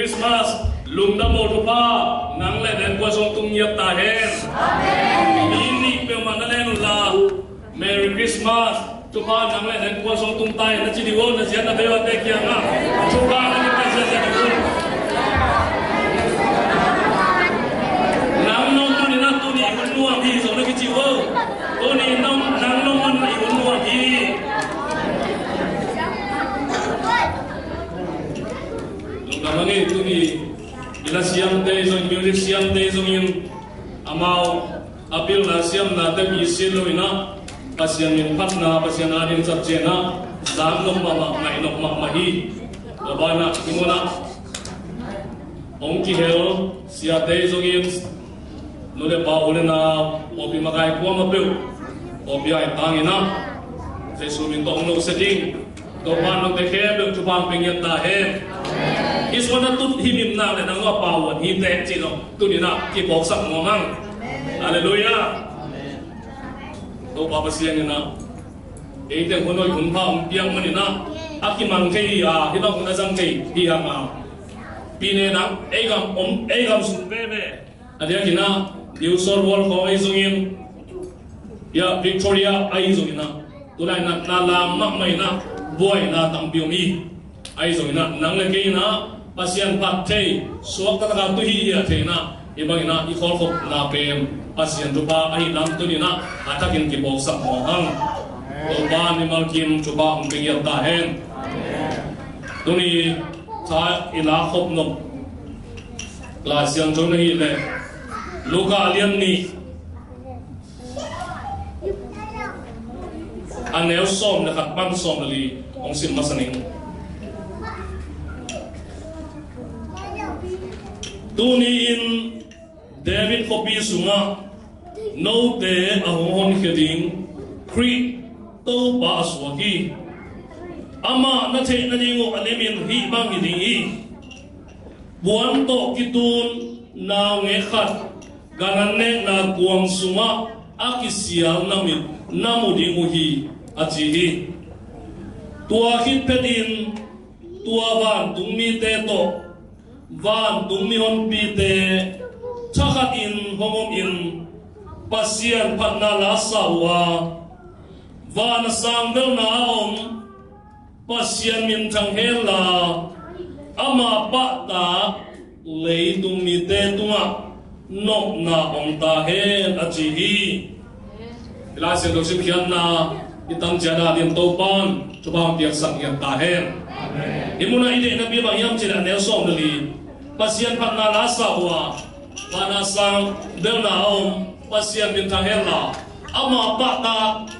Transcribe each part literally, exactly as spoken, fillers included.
Christmas, lungdam aw, thupha nang le den kua zong tung ngiat ta hen. Amen. Ni nih peuhmah na len uh la, Merry Christmas, thupha nang le den kua zong tung ta hen na ci ding uh, na ziat na bei uh a te kiangah thupha na ngiat ta ziahziah ding uh. Nang nong mun in a tuni hun nuam hi zong na kici uh. Tuni nong, nang nong mun i hun nuam hi. Lungdam a ngei tuni i la siamte zong, music siamte zongin amau a pilna siamnate mi sin lo in a, Pasian min phatna, Pasian ading zatcian a zang nop mahmah, ngaih nop mahmah hi. Tua banah i munah hong kihel siate zongin, nu le pa, u le nau, pawlpi makai kuamah peuh, pawlpi ai tangin a, Jesu min tawh hong lo se ding. Topa note khempeuh thupha hong pia ngiat ta hen. Hih suan a tut himhim nak le nang a pau wan hi teh cih zong tuni-in a kiphawksak nuam hang. Halleluiah. Topa Pasian in a, eite hun hoih hun pha hong piak manin a, a kimang thei hi a, hih bang hun a zang thei hi hang a. Pi ne nang, ei gam om, ei gam sung veve. A diakin a, New South Wales khawng ahi zongin, ya, Victoria ahi zongin a, tulai natna lam mahmah in a, buaina tampi om hi. Ahi zongin a, nang le kei in a, Pasian phat thei, suakta taka tu hi hi a thei in a, hih bangin a, i khawlkhopna pen Pasian thupha ahi lam tuni-in a, a thakin kiphawksak mawk hang. Topa mimal kim thupha hong pia ngiat ta hen. Tuni tha i lak khop nop Lai Siangtho na hih leh, Luka a lian nih, a neu sawm le khat pan sawm le li hong sim masa ning. Tuni-in David khuapi sungah note a hong honkhia ding Khrih Topa a suak hi. Amah na theih nading uh a limin hih bang hi ding hi. Puan tawh kitun naungek khat gan an nekna kuang sungah a kisial na mu, na mu ding uh hi, a ci hi. Tua khit phetin tua vantung mite tawh vantung mihonpite thakhatin hong omin Pasian phatna la sa uh a, van a sang belna a om Pasian minthang hen la, ama pahtak leitung mite tungah nopna om ta hen, a ci hi. I Lai Siangtho simkhiatna i tang ciat a ding Topa'n thupha hong piaksak ngiat ta hen. Hih munah i deihna pi bang hiam cih leh a neu sawm le li, Pasian phatna la sa uh a, van a sang belna a om Pasian minthang hen la, ama pahtak,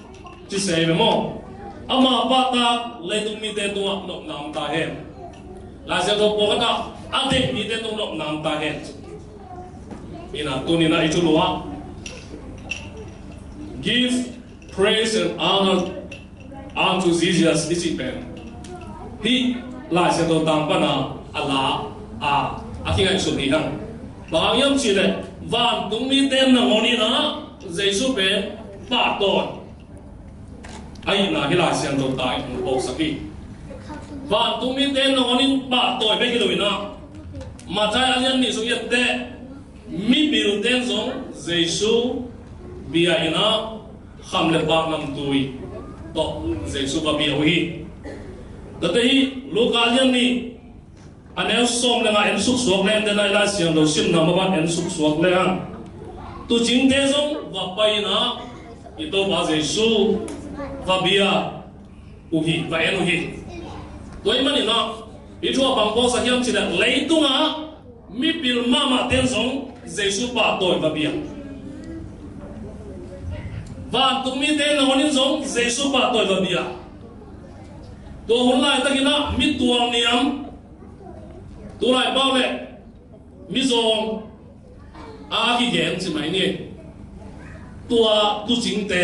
ci se ve maw? Ama pahtak leitung mite tungah nopna om ta hen. Lai Siangtho pawlkhatah a deih mite tung nopna om ta hen. Ina, tuni-in a i thulu ah, "Give praise and honor unto Jesus," i cih pen hih Lai Siangtho tang pana a la a, a kingaihsun hi hang. Bang hang hiam cih leh vantung mite nangawnin a Jesu pen pahtawi ahihna hih Lai Siangtho tang in hong phawksak hi. Vantung mite nangawnin pahtawi bek hi lo-in a, Matthai a lian nih sung i et teh, mipilte'n zong Jesu bia in a, kham le pak namtui tawh Jesu va bia uh hi. Tate hi, Luka a lian nih, a neu sawm le nga en suksuak leng, te nai Lai Siangtho simna mah bang en suksuak leng, tuucingte zong va pai in a, i Topa Jesu va bia uh hi, va en uh hi. Tua ahih manin a, i thu a bang phawksak hiam cih leh, leitungah mipil mahmahte'n zong Jesu pahtawi va bia. Vantung mite nangawnin zong Jesu pahtawi va bia. Tua hun laitakin a, mi tualniam, tulai pau leh mizawng a kigen ci mai ni. Tua tuucingte,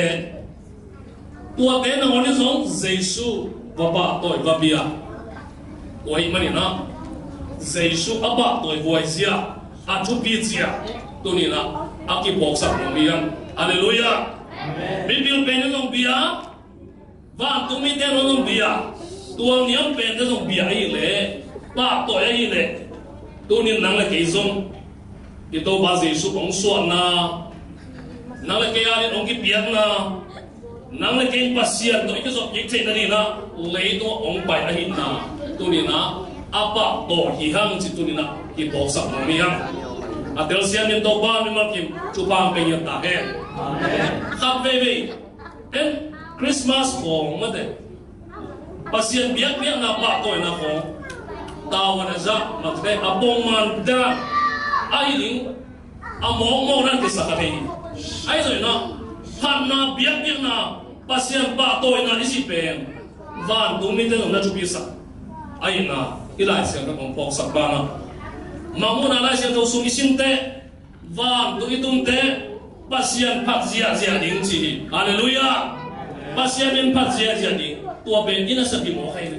tuate nangawnin zong Jesu va pahtawi va bia. Tua ahih manin a, Jesu a pahtawi huaizia, a thupi zia, tuni-in a, a kiphawksak nuam hi hang. Halleluiah. Amen. Mipil pen in zong bia, vantung mite zong bia, tualniam pente zong bia ahih leh, pahtawi ahih leh, Tunin nang le kei zong i Topa Jesu hong suahna, nang le kei adingin hong kipiakna, nang le kei Pasian tawh i kizop kik theihna dingin ah leitungah hong pai ahihna tunin ah a pahtawi hi hang cih tunin ah kiphawksak nuam hi hang. A telsiam in Topa mimal kim thupha hong pia ngiat ta hen. Khat veivei en Christmas khawng mate, Pasian biakpiakna pahtawina khawng, tavuan a zah mate a pongman dan ahi ding, a mawkmawk dan kisakha thei hi. Ahi zongin ah phatna, biakpiakna, Pasian pahtawina i cih pen vantung mite zong na thupisak ahihna i Lai Siangtho hong phawksak banah, Mangmuhna Lai Siangtho sung i simte, vantung i tungte Pasian phat ziahziah ding ci hi. Halleluiah. Pasian min phat ziahziah ding, tua pen i nasep hi mawk hi.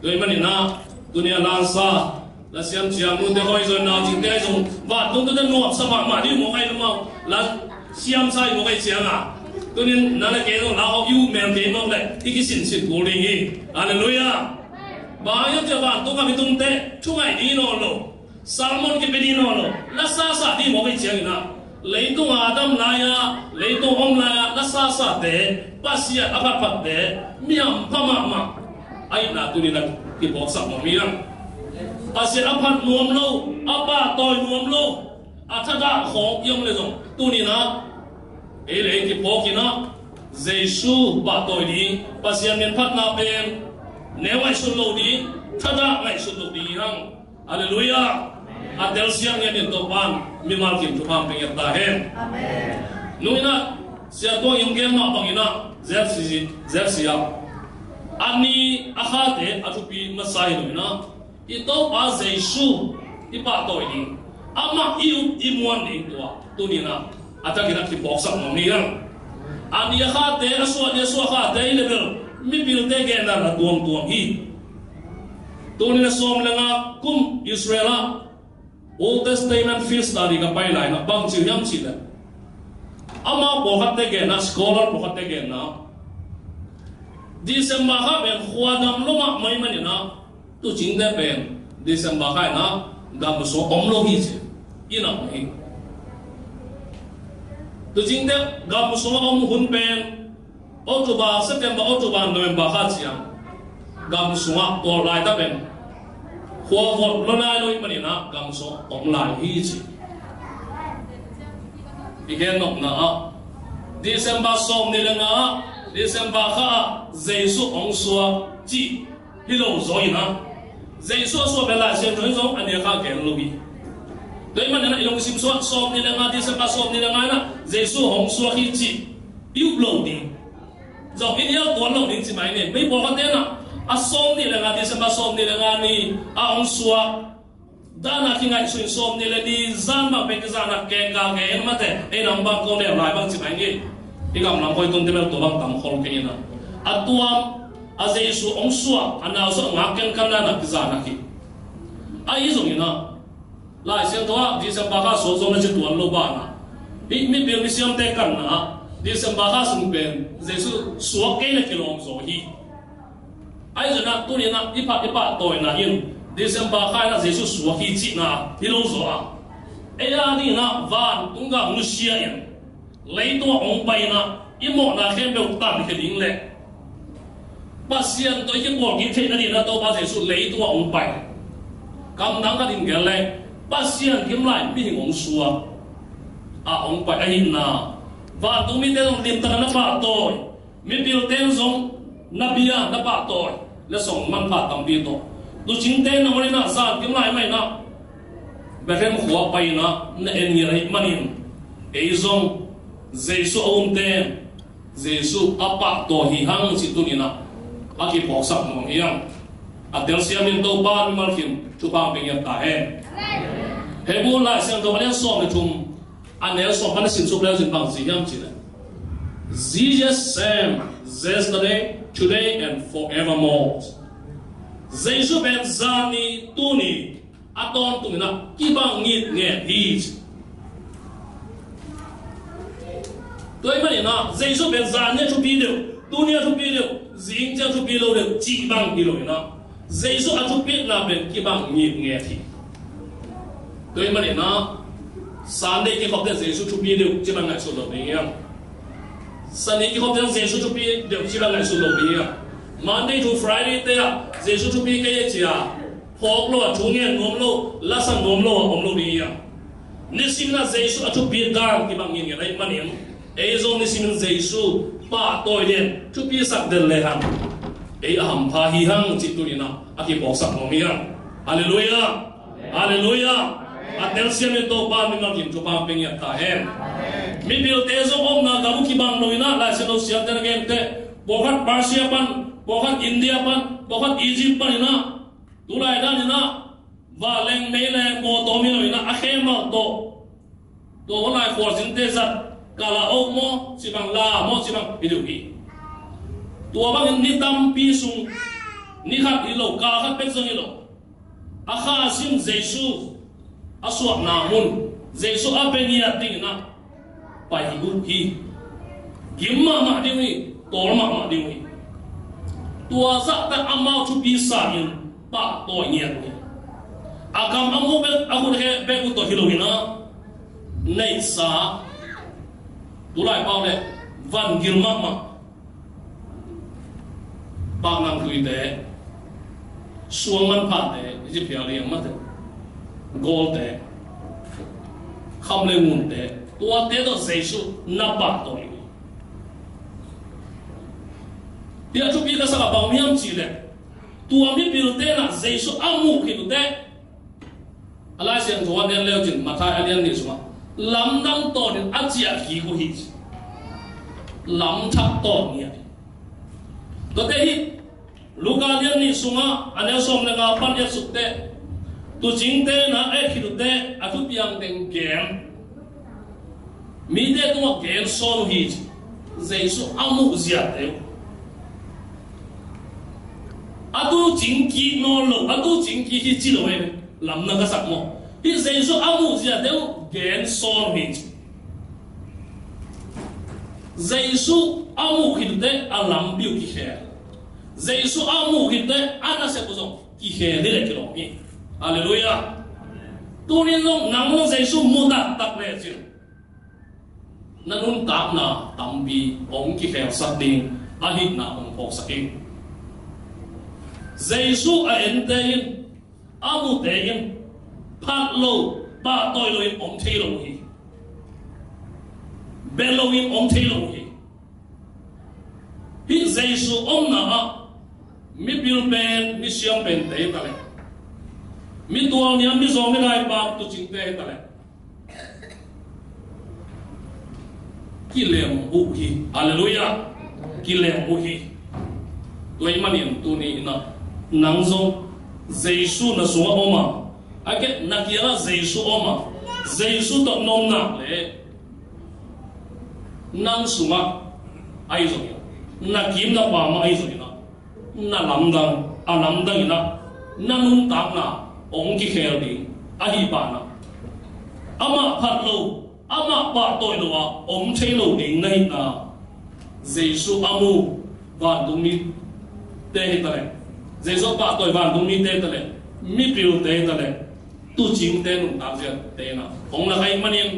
Tua ahih manin ah tuni a lansa, la siam ciang nute hoih zong, nau cingte zong, vantung tute nuamsa mahmah ding mawk hi lo maw. La siamsa hi mawk hi ciang a, tunin nang le kei zong la hawh i uh mel kei mawk leh i kisinsin kul ding hi. Halleluiah. Bang hiam cih leh vantung gam i tungte thu ngai ding hi nawn lo, sermon kipia ding hi nawn lo, la sasa ding mawk hi ciangin ah, leitung a dam lai-a, leitung om lai-a la sasate, Pasian a phatphatte mi hampha mahmah ahihna tunin ah kiphawksak nuam hi hang. Pasian a phat nuam lo, a pahtawi nuam lo, a thadah khawng i om leh zong tunin ah ei le ei kiphawk in ah Jesu pahtawi ding, Pasian min phatna pen neu ngaihsut lo ding, thadah ngaihsut lo ding hi hang. Halleluiah. A telsiam ngiat in Topa'n mimal kim thupha hong pia ngiat ta hen. Amen. Nung in ah Sia Tuang in gen mah bangin ah, zepsi, zepsi ah, a ni a khate a thupi masa hi lo in ah, i Topa Jesu i pahtawi ding, amah i up i muan ding, tua tunin ah a thakin ah kiphawksak nuam hi hang. A ni a khate, a suah ni a suah khate i le bel mipilte genna a tuamtuam hi. Tuni a sawm le nga kum Israel ah Old Testament Field Study ka pai lai-in ah bang ci uh hiam cih leh, amau pawlkhatte genna, scholar pawlkhatte genna, December kha pen khua dam lo mahmah ahih manin ah tuucingte pen December kha in ah gam sung om lo hi ci. Inn ah om hi. Tuucingte gam sung a om hun pen October, September, October, November kha ciang gam sungah pawl lai ta pen khua vot lo nai lo ahih manin ah gam sung om lai hi ci. I gen nopna ah December sawmnih le nga ah, December kha ah Jesu hong suak cih hi lo zaw in ah, Jesu a suah pen Lai Siangtho in zong a ni a kha gen lo hi. Tua ahih manin ah i lungsim sungah sawmnih le nga, December sawmnih le nga in ah Jesu hong suak hi cih i up lo ding, zong i nial tuan lo ding ci mai ni. Mi pawlkhatte in ah a sawmnih le nga, December sawmnih le nga ni a hong suak dan a kingaihsun, sawmnih le ni zan bang pen kizahna kengkal gen mate, ei nam bang ko neu lai bang ci mai ni. I gam lam koi tun te bel tua bang tam khol kei in ah, a tuam, a Jesu hong suak, a nau sung a ngak kenkan dan a kizahna hi. Ahi zongin ah Lai Siangtho ah December kha suak zaw na ci tuan lo banah, mi, mipil misiamte kanna ah December kha sung pen Jesu suak kei na kilawm zaw hi. Ahi zongin ah tuni in ah i pah, i pahtawina in December kha in ah Jesu suak hi cihna hi lo zaw a, ei a dingin ah vantung gam nusia in leitungah hong pai in ah i mawhna khempeuh tankhia ding le Pasian tawh i kipawl kik theihna dingin ah Topa Jesu leitungah hong pai. Kamdang khat in gen le, Pasian kimlai mihing hong suak a hong pai ahihna, vantung mite zong limtakin na pahtawi, mipilte in zong na bia, na pahtawi, na song manpha tampi tawh, tuucingte na ol in ah zan kimlai mah in ah Bethlehem khua pai in ah na en ngiat ahih manin, ei zong Jesu a umte Jesu a pahtawi hi hang cih tuni in ah a kiphawksak nuam hi hang. A telsiam in Topa mimal kim thupha hong pia ngiat ta hen. Hebru Lai Siangtho a lian sawm le thum, a neu sawm pan a simsuk leu cin bang ci hiam cih leh, Jesus same yesterday, today and forevermore. Jesu pen zani, tuni, a tawntung in ah kibang ngitnget hi ci. Tua ahih manin ah Jesu pen zani a thupi deuh, tuni a thupi deuh, zing ciang thupi lo deuh cih bang hi lo in ah, Jesu a thupina pen kibang ngitnget hi. Tua ahih manin ah Sunday kikhop teh Jesu thupi deuh ci bang ngaihsut lo ding hiam? Sunday kikhop teh Jesu thupi deuh ci bang ngaihsut lo ding hiam? Monday to Friday teh ah Jesu thupi kei e ci a phawk lo a, thu ngen nuam lo, la sa nuam lo a om lo ding hiam? Nisimin ah Jesu a thupi dan kibang ngiat ngiat ahih manin ei zong nisimin Jesu pahtawi den, thupisak den lehang ei a hampha hi hang cih tuni-in ah a kiphawksak nuam hi hang. Halleluiah. Halleluiah. A telsiam in Topa mimal kim thupha pia ngiat ta hen. Mipilte zong omna gam uh kibang lo-in ah, Lai Siangtho siamte na gen teh, pawlkhat Persia pan, pawlkhat India pan, pawlkhat Egypt pan in ah, tulai dan in ah vanleng meileng mawtaw om hi lo-in ah, a khemal tawh, tua hun lai khualzinte zat, kala ok maw ci bang, la maw ci bang hi deuh hi. Tua bangin ni tampi sung, ni khat hi lo, kal khat bek zong hi lo, a kha a sim Jesu a suahna mun, Jesu a bia ngiat dingin ah pai hi uh hi. Gim mahmah ding uh hi, tawl mahmah ding uh hi. Tua zahtak amau thupi sa-in pahtawi ngiat uh hi. A kam a mu bek, a khut he bek uh tawh hi lo-in ah, neihsa, tulai pau leh vangil mahmah, paknamtuite, suang manphate, i ci phial ding mate, gawlte, kham le ngunte, tuate tawh Jesu na pahtawi hi. Tua thupi ka sak a bang hiam cih leh, tua mipilte in ah Jesu a muh khit uh teh, a Lai Siangtho a gen le uh cin, Matthai a lian nih sungah, lamdang tawnin a ciah kik uh hi ci. Lamthak tawn ngiat hi. Tuate hi Luka lian nih sungah a neu sawm le nga pan i et suk teh, tuucingte in ah a et khit uh teh a thupiang teng gen, mite tungah gen sawn uh hi ci. Jesu a muh ziate uh, a tuucing kik nawn lo, a tuucing kik hi ci lo e. Lamdang ka sak maw? Hih Jesu a muh ziate uh gen sawn uh hi ci. Jesu a muh khit uh teh a lampi uh kikhel. Jesu a muh khit uh teh a nasep uh zong kikhel hi leh kilawm hi. Halleluiah. Tuni-in zong nang zong Jesu mu taktak lecin, na nuntakna tampi hong kikhelsak ding ahihna hong phawksak hi. Jesu a ente in, a mute in, phat lo, pahtawi lo-in om thei lo uh hi. Bia lo-in om thei lo uh hi. Hih Jesu omna ah mipil pen, misiam pente hi ta leh, mi tualniam, mi zawng, mi laipa, tuucingte hi ta leh, kilem uh hi. Halleluiah. Kilem uh hi. Tua ahih manin tuni-in ah nang zong Jesu na sungah om a, a kei na kiangah Jesu om a, Jesu tawh na om nak leh, nang sungah ahi zongin, na kim na pam ah ahi zongin ah, na lamdang, a lamdang in ah na nuntakna hong kikhel ding ahih banah, amah phat lo, amah pahtawi lo ah om thei lo ding na hihna, Jesu a mu vantungmite hi ta leh, Jesu a pahtawi vantungmite hi ta leh, mipilte hi ta leh, tuucingte, nuntak ziate in ah hong lak ahih manin,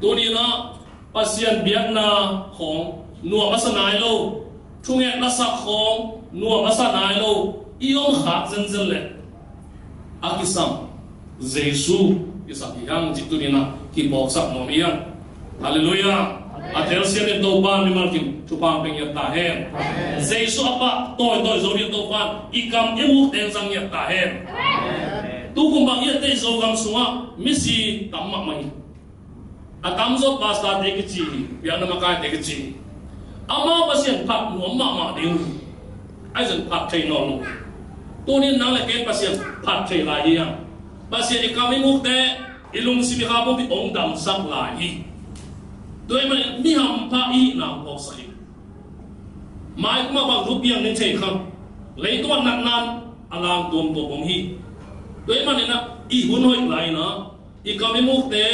tuni-in ah Pasian biakna khawng nuam a sa nai lo, thunget lasak khawng nuam a sa nai lo i om khak zenzen leh, a kisam Jesu kisam hi hang cih tuni-in ah kiphawksak nuam hi hang. Halleluiah. A telsiam in Topa mimal kim thupha pia ngiat ta hen. Jesu a pahtawi tawi zo ding Topa in i kam i mukte in zang ngiat ta hen. Tukum bang i et teh Zogam sungah misi tam mahmah hi. A tamzaw pastorte kici hi, biakna makaite kici hi. Amau Pasian phat nuam mahmah ding uh hi. Ahi zong phat thei nawn lo. Tuni-in nang le kei Pasian phat thei lai hi hang. Pasian i kam i mukte, i lungsim i kha pumpi hong damsak lai hi. Tua ahih manin mi hampha i hihna hong phawksak hi. Mai kumah bang thu piang ding thei kha. Leitungah natna in a lang tuamtuam om hi. Tua ahih manin ah i hun hoih lai-in ah i kam i mukte,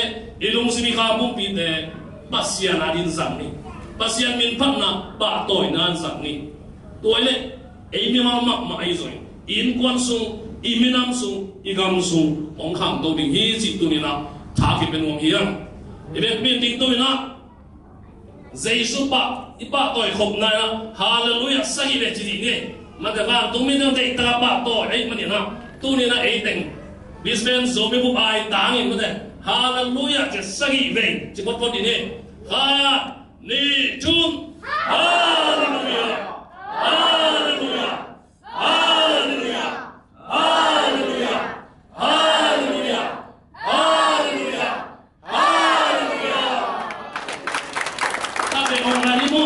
i lungsim i kha pumpite Pasian adingin zang ni. Pasian min phatna pahtawina in zang ni. Tua hi leh ei mimal mahmah ahi zongin, i innkuan sung, i minam sung, i gam sung hong khangto ding hi cih tuni-in ah tha kipia nuam hi hang. I vekpi-in ding tuni-in ah Jesu pah i pahtawi khopna-in ah Halleluiah sagih vei ci dih ni. Mate, vantung mite deihtak a pahtawi ahih manin ah tuni-in ah ei teng Brisbane Zomi bup a i tangin mate Halleluiah ci sagih vei ci photphot dih ni. Khat, nih, thum. Halleluiah. Halleluiah. Halleluiah. Halleluiah. Halleluiah. Halleluiah. Halleluiah. Ka pe ong na ni mo.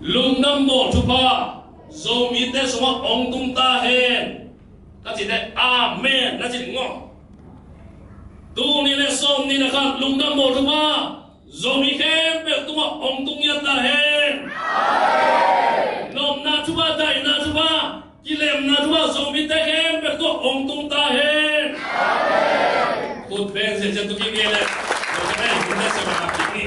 Lungdam bawl thupha Zomite sungah ong tung ta hen. Ka cite amen na ci ding maw. Tuni le sawm ni na khat lungdam bawl thupha Zomi khempeuh tungah ong tung ngiat ta hen. Nopna thupha, daihna thupha, kilemna thupha Zomite khempeuh tungah ong tung ta hen. Khut beng ziahziah tu kik ni le. Khut beng ziahziah tu kik ni.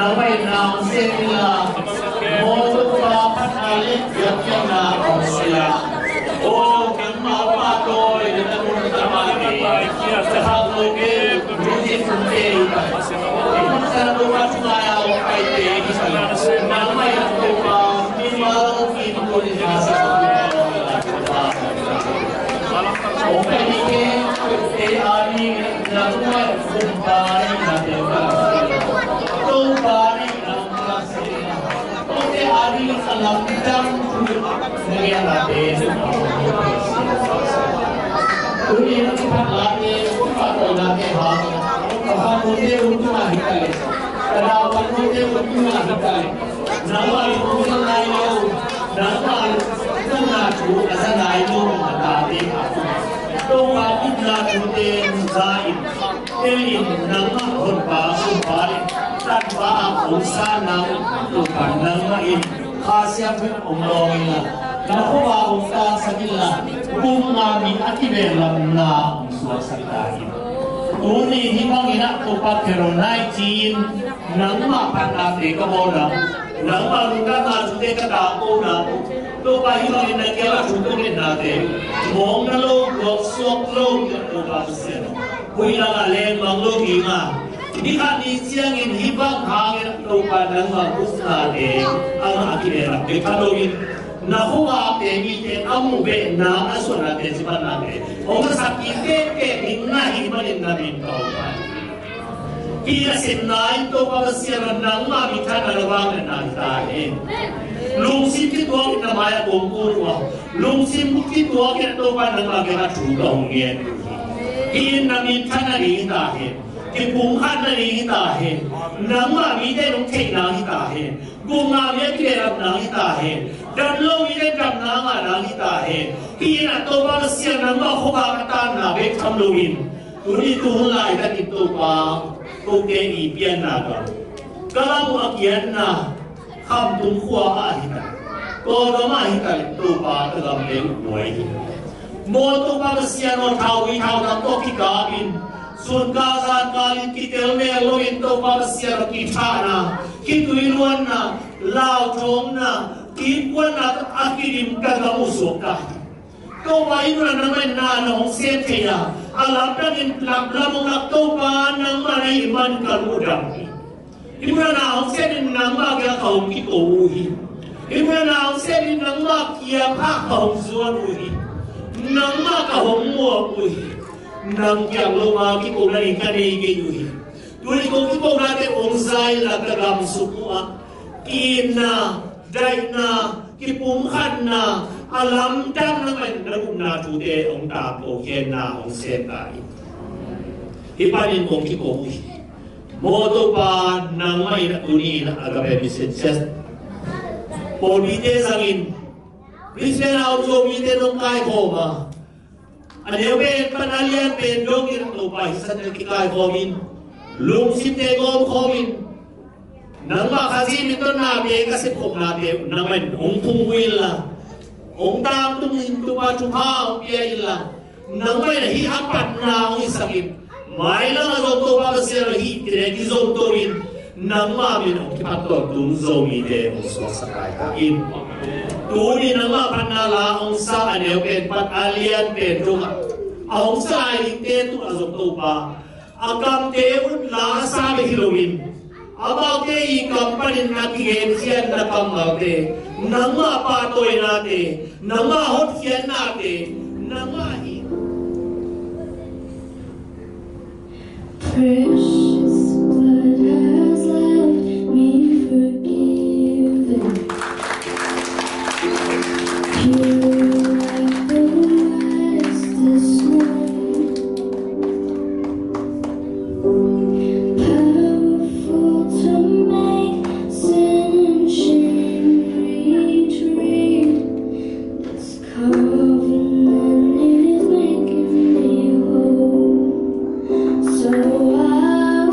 Nangmah in na hong sem inla, mawtaw pa phatna le biakpiakna hong sia. Aw nangmah a pahtawi na tamun tamate, khangnote, music sunte hi ta. I khutsa Topa thungai a hong paite hi ta. Nangmah in Topa mimal kim tuni na sa Topa. Hong pai ni ke, te a ni na Topa kumpa ni na te ka. Topa ni na Tuni a ding a lamdang thu na gen late, tuni na kiphat late, kiphat tawi late hang, a phatnute hun tungah hi ta leh, a dau phatnute hun tungah hi ta leh, nangmah in hong zang nai lo, nangmah in zangna thu a za nai lo na tate a, Topa gupna thute za in, tel in, nangmah honpa kumpa in, tanpa a hong sa nang, Topa nangmah in Kha Siangtho in hong lawng inla, na khuavak hong tangsak inla, kum nga mi a kibehlapna hong suaksak ta in. Tuni hih bangin ah Topa Caroline ci-in nangmah phatnate ka bawl nang, nangmah lungdamna thute ka tangko nang. Topa hih bangin na kiangah thu ka ngetnate mawkna lo, guaksuak lo, Topa Pasian, huih lakah lengmang lo ding a, ni khat ni ciangin hih bang hangin Topa nangmah gupnate a ngah a kibehlap bek kha loin, na khuavakte mite a muh behna a suahna teci panna te hong na sak kik bekbek ding na hih manin na min ka hong phat. Hih a sepna in Topa Pasian aw, nangmah minthanna na vangliatna hi ta hen. Lungsim kituak in na mai-ah kong kun uh a, lungsim kituak in Topa nangmah kiangah thu ka hong ngen uh hi. Hih in na minthanna ding hi ta hen. Kipumkhatna ding hi ta hen. Nangmah mite nong theihna hi ta hen. Gupna mi a kibehlapna hi ta hen. Dam lo mite damna ngahna hi ta hen. Hih in ah Topa Pasian nangmah khuavak a tanna bek tham loin, tuni tuhun laitakin Topa, kote i pianna ka, ka lam uh a kiatna Khamtung khua ah hi ta, Kawlgam ah hi ta leh Topa ka gamte uh buai hi. Maw Topa Pasian aw, thauvui thautang tawh kikapin, sunkal zankal in kitel mel loin Topa Pasian aw, kithahna, kituiluanna, lauthawngna, kipuanna a kidim ka gam uh suak ta hi. Topa, hih munah nangmah in na hong sem thei a, a lamdangin lamlam hong lak Topa nangmah na hih man ka lungdam hi. Hih munah na hong sem in nangmah kiang ka hong kiko uh hi. Hih munah na hong sem in nangmah kiang ah ka hong zuan uh hi. Nangmah ka hong muak uh hi. Nang kiang lo ma kikona ding ka nei kei uh hi. Tuni kong kikonate hong za inla ka gamsuk uh ah, ki-itna, daihna, kipumkhatna, a lamdang nangmah in na gupna thute hong tangko khenna hong sem ta in. Hih panin kong kiko uh hi. Maw Topa, nangmah in a tuni in Agape Mission Church pawlpite zangin, Brisbane a om Zomite nong kaikhawm a, a neu pen pan a lian pen dongin Topa hih Sunday kikaikhawm in, lungsimte gawmkhawm in, nangmah Khazih min tawh nate ka sepkhopnate uh nangmah in hong phungvuh inla, hong tangtung in Topa thupha hong pia inla, nangmah in hih a patna hong hisak in, mailam a zong Topa Pasian aw, hih tine kizomto in, nangmah min hong kipat tawntung Zomite hong suaksak lai ta in. Tuni nangmah phatna la hong sa a neu pen pan a lian pen dongah a hong sa a dingte tungah zong Topa, a kamte un la a sa bek hi loin, amaute i kam panin a kigenkhiatna kammalte, nangmah pahtawinate, nangmah hotkhiatnate, nangmah hi. Precious blood has left me forgiven. Pure like the whitest snow. Powerful to make sin and shame retreat. This covenant is making me whole. So I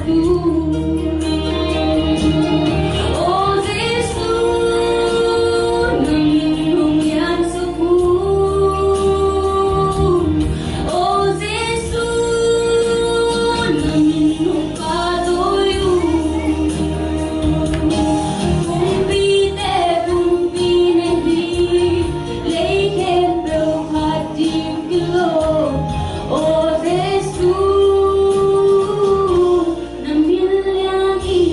Aw Jesu, na min hong liansak un. Aw Jesu, na min hong pahtawi un. Kumpite kumpi na hi, lei khempeuh khat ding kilo. Aw Jesu, na min lian hi.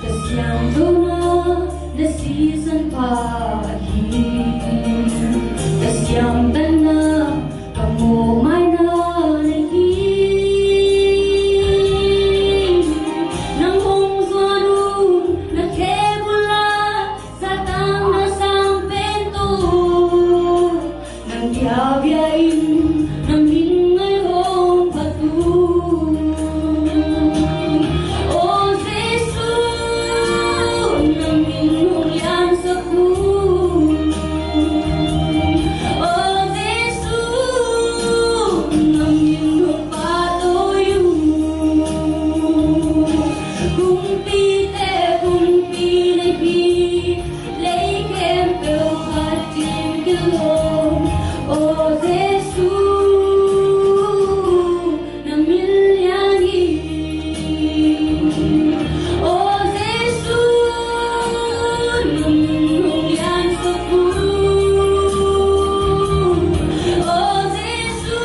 Ka siangthona na sisan pha hi. Ka siamtanna, ka mawhmaina na hi. Nang hong zuan un, na khe bula Satan na sang pen tawh. Nang biakpiak in, na min ngaih hong phat un. Aw Jesu, na min hong liansak un. Aw Jesu, na min hong pahtawi un. Kumpite kumpi na hi, lei khempeuh khat ding kilo. Aw Jesu, na min lian hi. Aw Jesu, na min hong liansak un. Aw Jesu,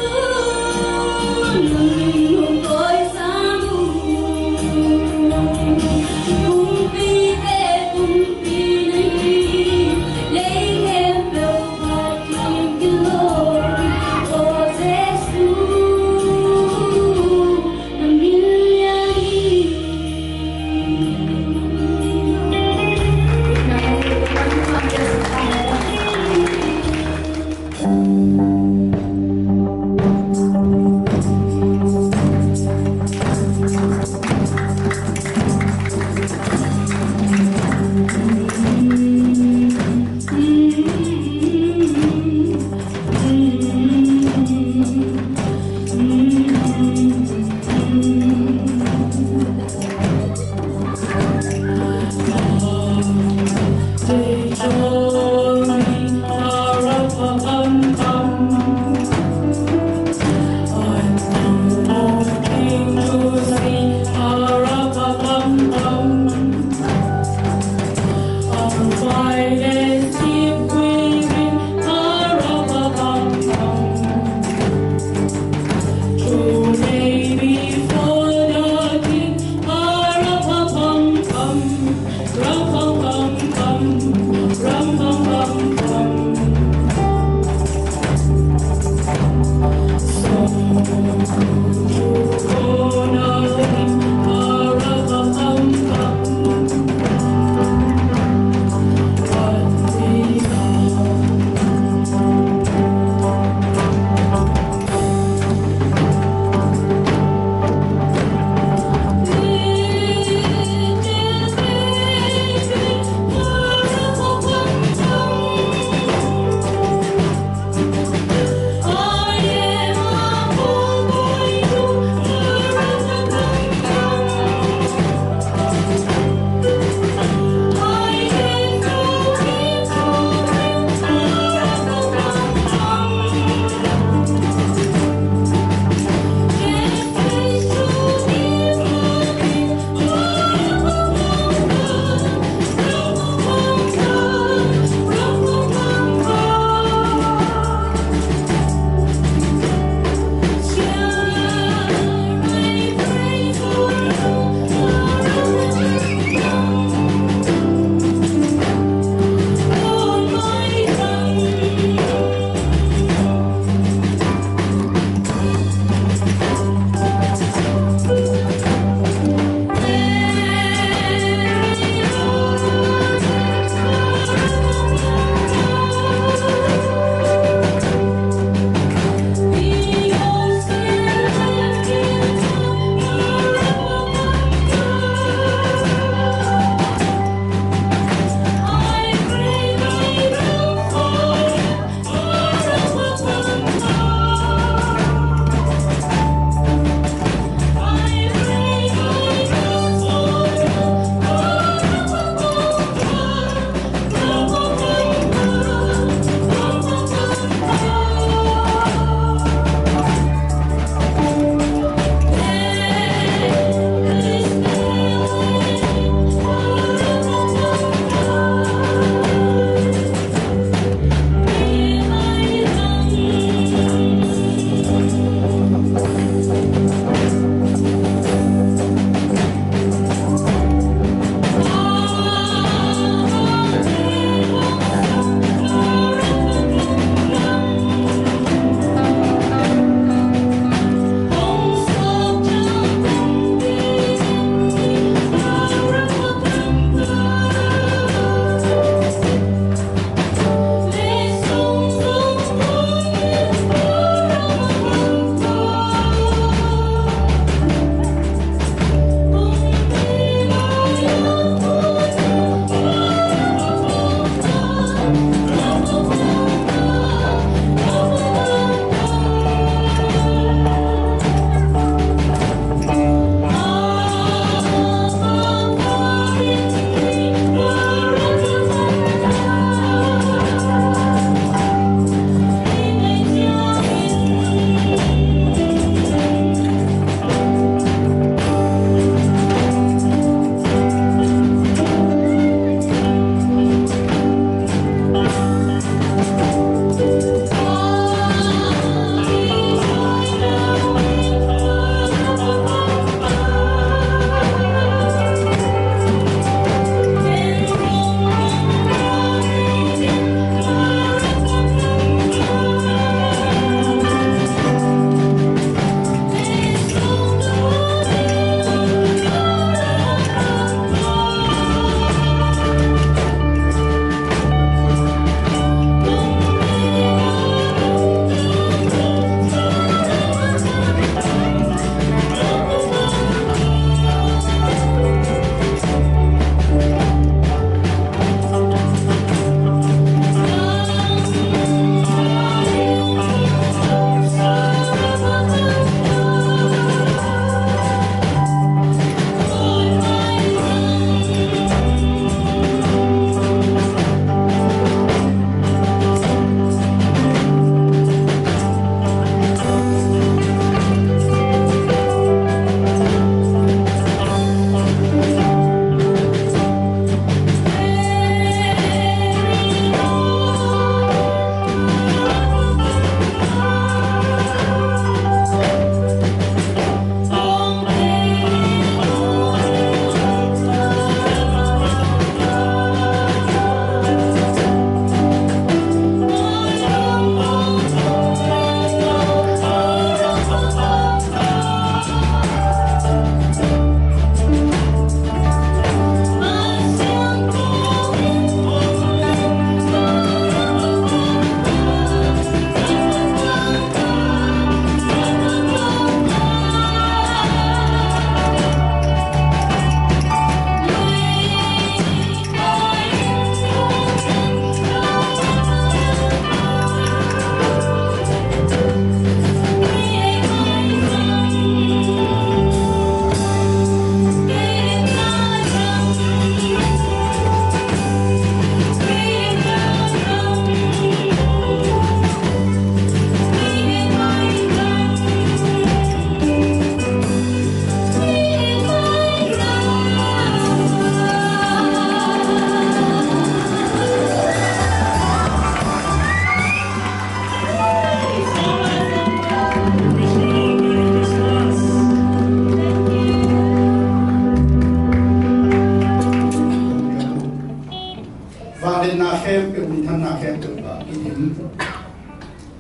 Khempeuh minthanna khempeuh ka kidim.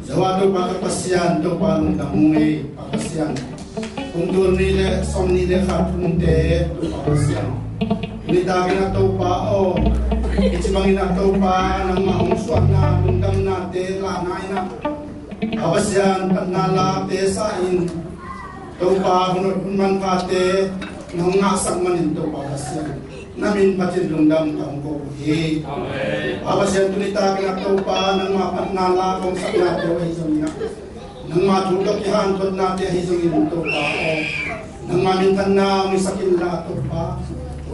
Jehovah Topa ka Pasian, Topa lungdam ung ei, Pa Pasian. Kum tul nih le sawmnih le khat hunte, Topa Pasian. Nitak in ah Topa aw, hih ci bangin ah Topa, nangmah hong suahna, lungdamnate lahna in ah, Pa Pasian, phatna late sa in, Topa, hun hoih hun manphate nong ngahsak manin Topa Pasian, na min phatin lungdam ka hong ko uh hi. Amen. Pa Pasian, tuni takin ah Topa, nangmah phatna la kong saknate uh ahi zongin ah, nangmah thu tawh kihanthawnate ahi zongin Topa aw, nangmah minthanna hong hisak inla Topa.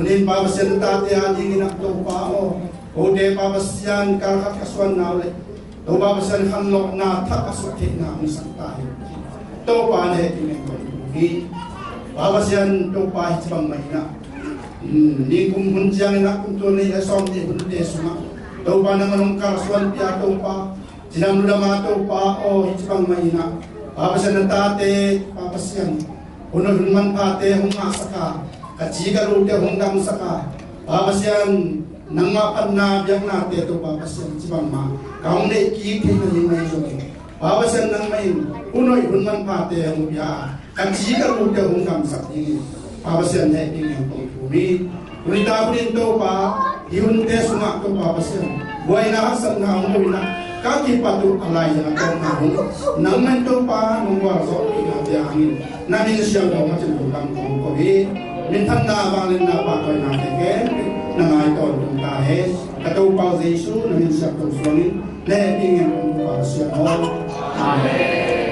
Tunin Pa Pasian, na tate a dingin ah Topa aw, kote Pa Pasian, kal khat ka suanna uh leh Topa Pasian, khanlawhna thak a suah theihna hong sak ta hi. Topa, na hehpih ngen kong thum hi. Pa Pasian, Topa, hih ci bangmah in ah, mm, ningkum hun ciangin ah kum tul nih le sawmnih hunte sungah Topa, nangmah hong kalsuanpih a Topa, cidam ludam a Topa aw, hih ci bangmah in ah, Pa Pasian, na tate, Pa Pasian, hun hoih hun manphate hong ngahsak a, ka ci ka lute hong damsak a, Pa Pasian, nangmah phatna biaknate Topa Pasian, ci bangmah ka hong neih kik theihna ding ahi zongin, Pa Pasian, nangmah in hun hoih hun manphate hong pia a, ka ci ka lute hong damsak dingin, Pa Pasian, hehpih ngen kong thum hi. Tuni tak hun in Topa, hih hunte sungah Topa Pasian, buaina haksatna hong ko in ah, ka kipat uh a laizang a tawpna hun, nangmah in Topa nong gualzawhpihna te hangin, na min siangtho phatin lungdam kong ko hi. Minthanna, vangliatna, pahtawina te khempeuh na ngai tawntung ta hen. Ka Topa uh Jesu na min siangtho suangin na hehpih ngen kong ko, Pa Pasian aw. Amen.